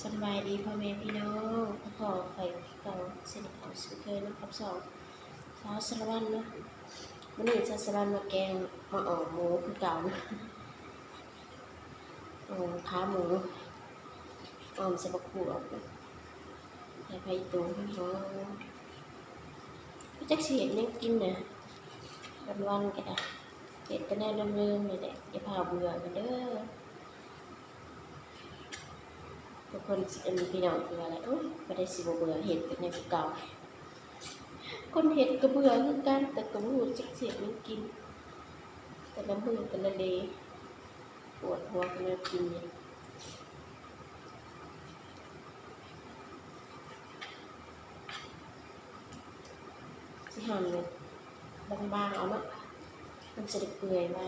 ສະບາຍດີພໍ່ແມ່ພີ່ນ້ອງ ພໍ້ກັບຂ້ອຍຄືເກົ່າ ເຊັ່ນເກົ່າເຊັ່ນເຄີຍເນາະ ກັບຊ່ອງສາວສາລະວັນເນາະ. ມື້ນີ້ສາວສາລະວັນມາແກງໝາກອອມໝູຄືເກົ່າເນາະ ອອມຂາໝູ ອອມໃສ່ບັກກວດ ໃສ່ຜັກອີ່ຕູຫອມໆ ຈັກຊິເຮັດຫຍັງກິນນະ ວັນໆກໍໄດ້ ເຮັດແຕ່ແນວເດີມໆນີ້ແຫຼະ ຢ່າພາວເບື່ອກັນເດີ. ທຸກຄົນ ອັນ ພີ່ນ້ອງເບື່ອແຫຼະ ໂອ້ຍ ບໍ່ໄດ້ຊິບໍ່ເບື່ອ ເຮັດແບບນີ້ຄືເກົ່າ. ຄົນເຮັດກໍເບື່ອຄືກັນ ແຕ່ກໍບໍ່ຮູ້ຈັກຊິເຮັດຫຍັງກິນ ແຕ່ລະມື້ແຕ່ລະເດ ປວດຫົວກັບແນວກິນນີ້. ຊິຫັ່ນແບບບາງໆເອົາເນາະ ມັນຈະໄດ້ເປື່ອຍໄວ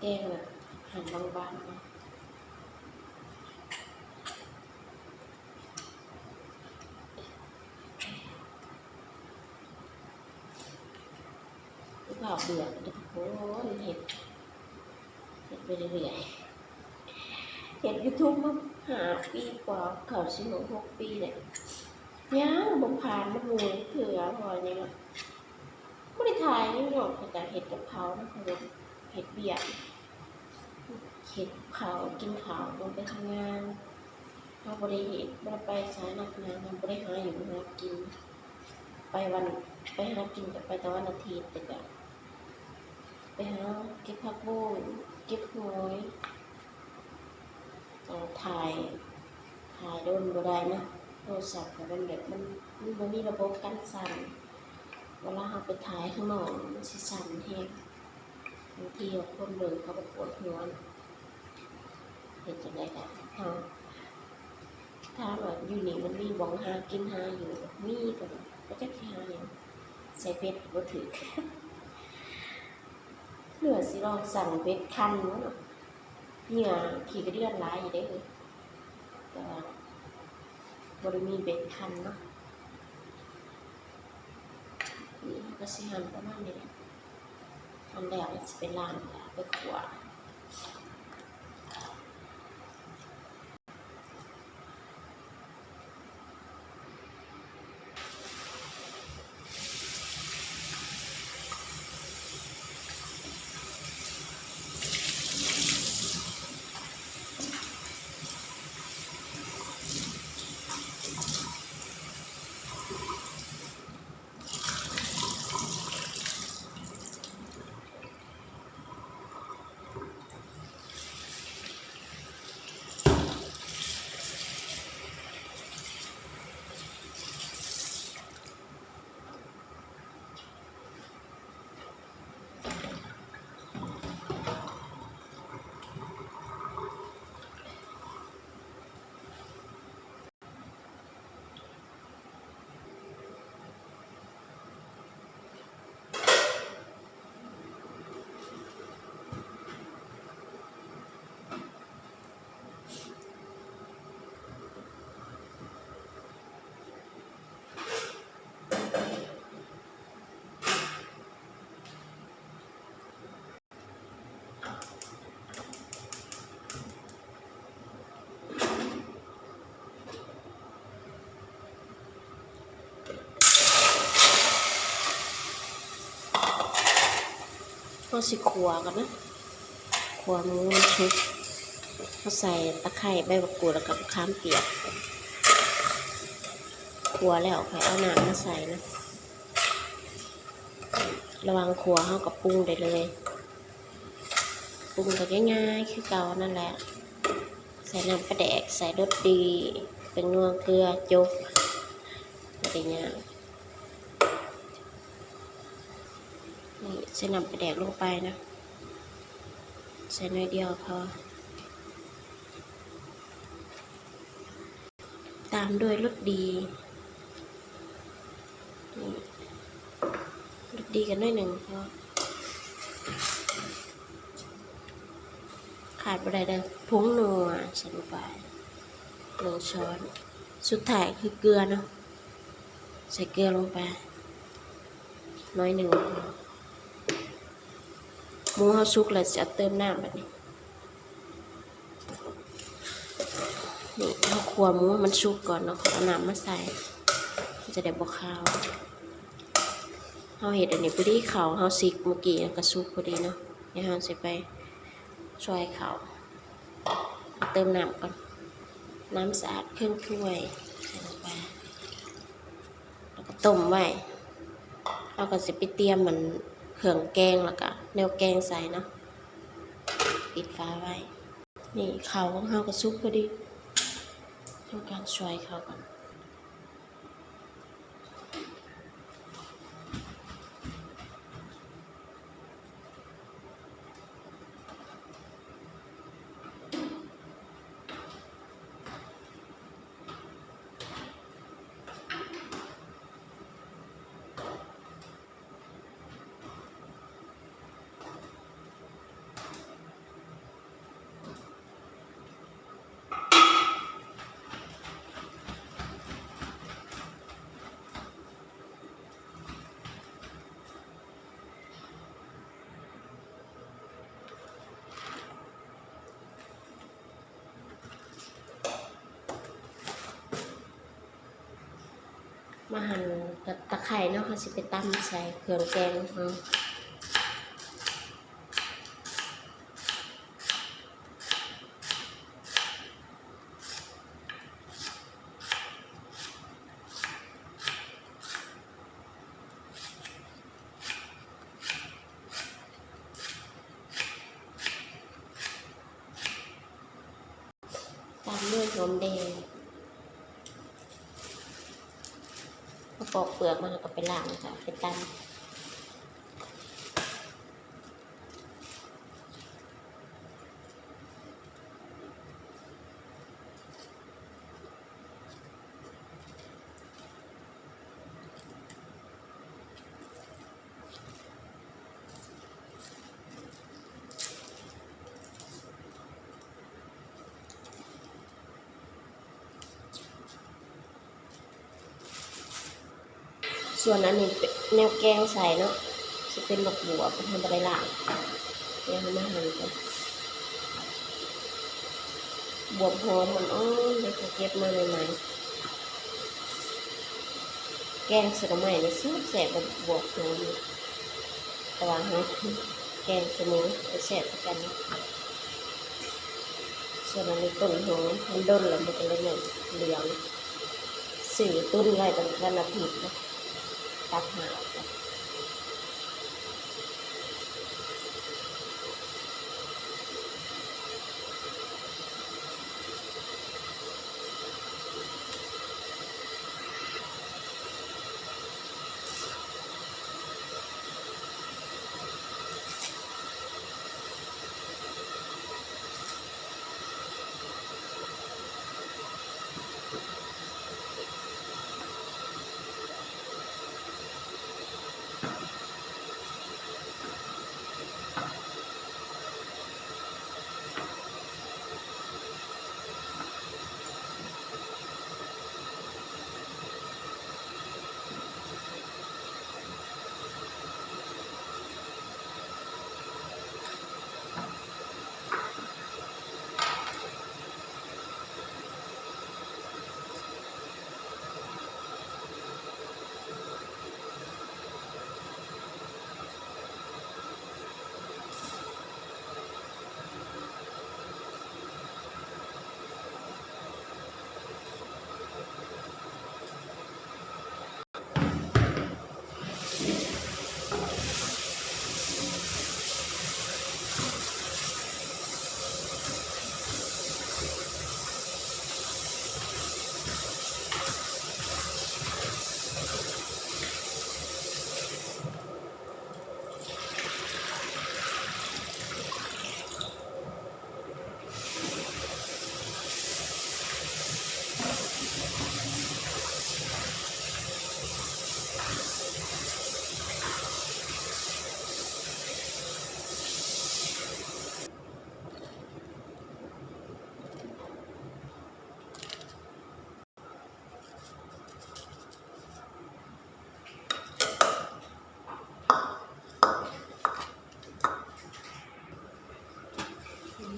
ແກງແບບຫັ່ນບາງໆເອົາ. ຄືເວົ້າເບື່ອເດີທຸກຄົນ ເຮັດ ເຮັດໄປເລື້ອຍໆ ເຮັດຢູທູບມາຫ້າປີກວ່າ ເຂົ້າຊິຮອດຫົກປີແລ້ວ ຍັງບໍ່ຜ່ານນຳໝູ່ເທື່ອ ເພາະຫຍັງ ບໍ່ໄດ້ຖ່າຍຫຍັງດອກ ແຕ່ເຮັດກັບເຂົານະ ເຮັດວຽກ ເຮັດກັບເຂົາ ກິນເຂົ້າ ລົງໄປທຳງານ ເຮົາບໍ່ໄດ້ເຮັດ ບໍ່ໄດ້ໄປໃສ ນັກໜາ ເຮົາບໍ່ໄດ້ຫາຢູ່ຫາກິນ ໄປວັນ ໄປຫາກິນກໍໄປແຕ່ວັນອາທິດ ແຕ່ກໍໄປຫາເກັບຜັກບຸ້ງ ເກັບຫອຍ ເອີ ຖ່າຍ ຖ່າຍດົນບໍ່ໄດ້ນະ ໂທລະສັບກໍມັນແບບ ມັນ ມັນບໍ່ມີລະບົບກັນສັ່ນ ເວລາເຮົາໄປຖ່າຍຂ້າງນອກ ມັນຊິສັ່ນແຮງ ບາງທີຄົນເບິ່ງເຂົາກໍປວດຫົວ ເຮັດຈັ່ງໃດກໍເຮົາ ຖາມວ່າຢູ່ນີ້ມັນມີບ່ອນຫາກິນຫາຢູ່ບໍ່? ມີ ກໍບໍ່ຈັກຊິຫາຫຍັງ ໃສ່ເບັດບໍ່ຖືກ ຫຼືວ່າຊິລອງສັ່ງເບັດຄັນເນາະ ເຫຍື່ອຂີ້ກະເດືອນຫຼາຍຢູ່ເດ້ ແຕ່ວ່າບໍ່ໄດ້ມີເບັດຄັນເນາະ. ນີ້ເຮົາກໍຊິຫັ່ນປະມານນີ້ແຫຼະ ອັນແລກຊິໄປລ້າງ ໄປຂົ້ວ. ເຮົາຊິຂົ້ວກ່ອນນະ ຂົ້ວໝູໃຫ້ສຸກ ເຮົາໃສ່ຕະໄຄ ໃບບັກກູດ ແລ້ວກໍບັກຂາມປຽກ ຂົ້ວແລ້ວຄ່ອຍເອົານ້ຳມາໃສ່ນະ. ລະຫວ່າງຂົ້ວເຮົາກໍປຸງໄດ້ເລີຍ ປຸງກໍງ່າຍໆຄືເກົ່ານັ້ນແຫຼະ ໃສ່ນ້ຳປາແດກ ໃສ່ລົດດີ ແປ້ງນົວ ເກືອ ຈົບ ບໍ່ໄດ້ຍາກ. ນີ້ໃສ່ນ້ຳປາແດກລົງໄປນະ ໃສ່ໜ້ອຍດຽວພໍ. ຕາມດ້ວຍລົດດີ ນີ້ ລົດດີກັນໜ້ອຍໜຶ່ງພໍ ຂາດບໍ່ໄດ້ເດີ ຜົງນົວ ໃສ່ລົງໄປໜຶ່ງຊ້ອນ ສຸດທ້າຍຄືເກືອເນາະ ໃສ່ເກືອລົງໄປໜ້ອຍໜຶ່ງ. ໝູເຮົາສຸກແລ້ວ ຊິເອົາເຕີມນ້ຳບາດນີ້. ນີ້ ເຮົາຂົ້ວໝູໃຫ້ມັນສຸກກ່ອນເນາະ ຄ່ອຍເອົານ້ຳມາໃສ່ ມັນຈະໄດ້ບໍ່ຄາວ. ເຮົາເຮັດອັນນີ້ພໍດີ ເຂົ້າເຮົາຊິກມື້ກີ້ກະສຸກພໍດີເນາະ ດຽວເຮົາຊິໄປຊ່ອຍເຂົ້າ. ເຕີມນ້ຳກ່ອນ ນ້ຳສະອາດເຄິ່ງຖ້ວຍ ໃສ່ລົງໄປ ແລ້ວກໍຕົ້ມໄວ້. ເຮົາກໍຊິໄປຕຽມອັນເຄື່ອງແກງ ແລ້ວກໍແນວແກງໃສ່ເນາະ ປິດຝາໄວ້. ນີ້ເຂົ້າຂອງເຮົາກໍສຸກພໍດີ ທຳການຊ່ອຍເຂົ້າກ່ອນ. ມາຫັ້ນກະຕະໄຄເນາະ ເຮົາຊິໄປຕຳໃສ່ເຄື່ອງແກງເຮົາ. ຕາມດ້ວຍຫອມແດງ ເຮົາປອກເປືອກມາ ເຮົາກໍໄປລ້າງ ແລ້ວກໍເອົາໄປຕຳ. ສ່ວນອັນນີ້ເປັນແນວແກງໃສ່ເນາະ ຊິເປັນໝາກບວບ ເຮົາບໍ່ໄດ້ລ້າງ ດຽວເຮົາມາຫັ່ນກ່ອນ. ບວບຫອມອ່ອນໆ ເຮົາເກັບມາໃໝ່ໆ ແກງໃສ່ໜໍ່ໄມ້ນີ້ແຊບໆ ບວບຫອມນີ້ ແຕ່ວ່າເຮົາແກງໃສ່ໝູ ກໍແຊບຄືກັນ. ສ່ວນອັນນີ້ຕົ້ນຫອມ ມັນດົນແລ້ວ ມັນກໍເລີຍເຫຼືອງ ຊື້ຕຸນໄວ້ຕັ້ງແຕ່ວັນອາທິດເນາະ ຕັດຫາອອກ.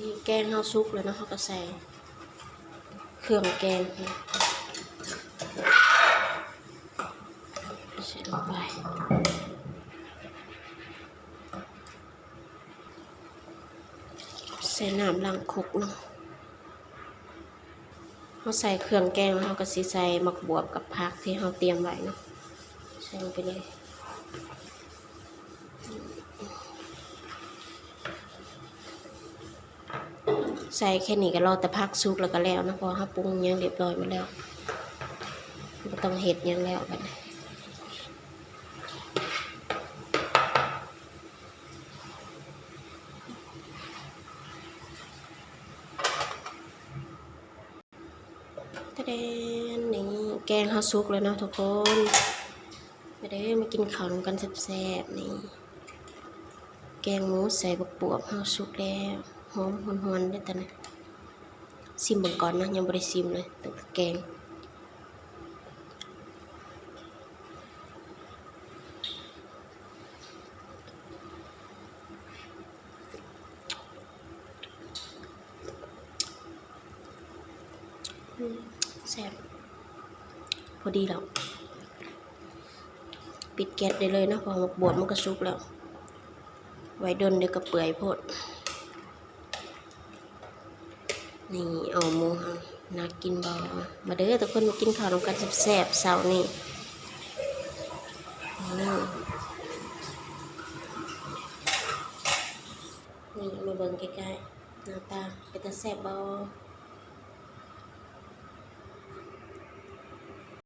ນີ້ແກງເຮົາສຸກແລ້ວເນາະ ເຮົາກໍໃສ່ ເຄື່ອງແກງ ໃສ່ລົງໄປ ໃສ່ນ້ຳລ້າງຄົກເນາະ. ເຮົາໃສ່ເຄື່ອງແກງແລ້ວ ເຮົາກໍຊິໃສ່ໝາກບວບກັບຜັກທີ່ເຮົາຕຽມໄວ້ເນາະ ໃສ່ລົງໄປເລີຍ. ໃສ່ແຄ່ນີ້ກໍລໍແຕ່ຜັກສຸກແລ້ວກໍແລ້ວເນາະ ເພາະວ່າເຮົາປຸງຫຍັງຮຽບຮ້ອຍໝົດແລ້ວ ບໍ່ຕ້ອງເຮັດຫຍັງແລ້ວບັດນີ້. ຕະແດນ ນີ້ແກງເຮົາສຸກແລ້ວເນາະທຸກຄົນ ມາເດີ ມາກິນເຂົ້ານຳກັນແຊບໆ. ນີ້ແກງໝູໃສ່ບັກບວບເຮົາສຸກແລ້ວ ຫອມຫວນໆ ເດ້ຕອນນີ້. ຊິມເບິ່ງກ່ອນເນາະ ຍັງບໍ່ໄດ້ຊິມເລີຍ ຕັ້ງແຕ່ແກງ. ອືມ ແຊບ ພໍດີແລ້ວ ປິດແກັສໄດ້ເລີຍເນາະ ເພາະວ່າໝາກບວບມັນກໍສຸກແລ້ວ ໄວ້ດົນດຽວກໍເປື່ອຍໂພດ. ນີ້ ເອົາໝູເຮົາ ໜ້າກິນບໍ່? ມາເດີທຸກຄົນ ມາກິນເຂົ້ານຳກັນແຊບໆ ເຊົ້ານີ້. ອືມ ນີ້ ມາເບິ່ງໃກ້ໆ ໜ້າຕາເປັນຕາແຊບບໍ່?